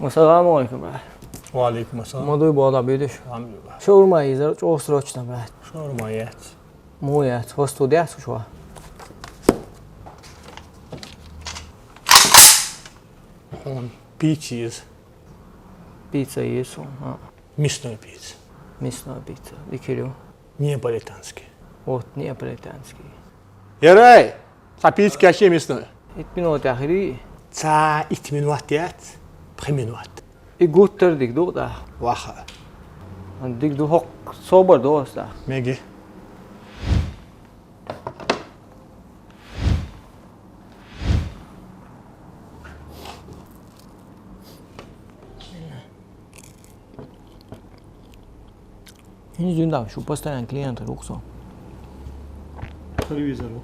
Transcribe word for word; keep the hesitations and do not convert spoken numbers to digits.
Ассаламу алейкум, брат. Ва алейкум ассалам. Ма дуй бола, бедиш. Алхамдулиллах. Шаурма изар, чё срочно, брат? Шаурма яц. Му яц, фастфуд яц уж ва? Он пицца из. Пицца из, а. Мясной пицца. Мясной пицца. Дикирю. Неаполитанский. Вот, неаполитанский. Ярай! Цхьа пиццакаш е мясной. Итт минут яхири? Цхьа итт минут яц. Пхи минут. И гуттар дика ду, да? Ваха. Дика ду, хӀокху собар ду аса, да? Меги. ХӀинца дуьйна шу постоянно клиент ву со. Телевизор ву.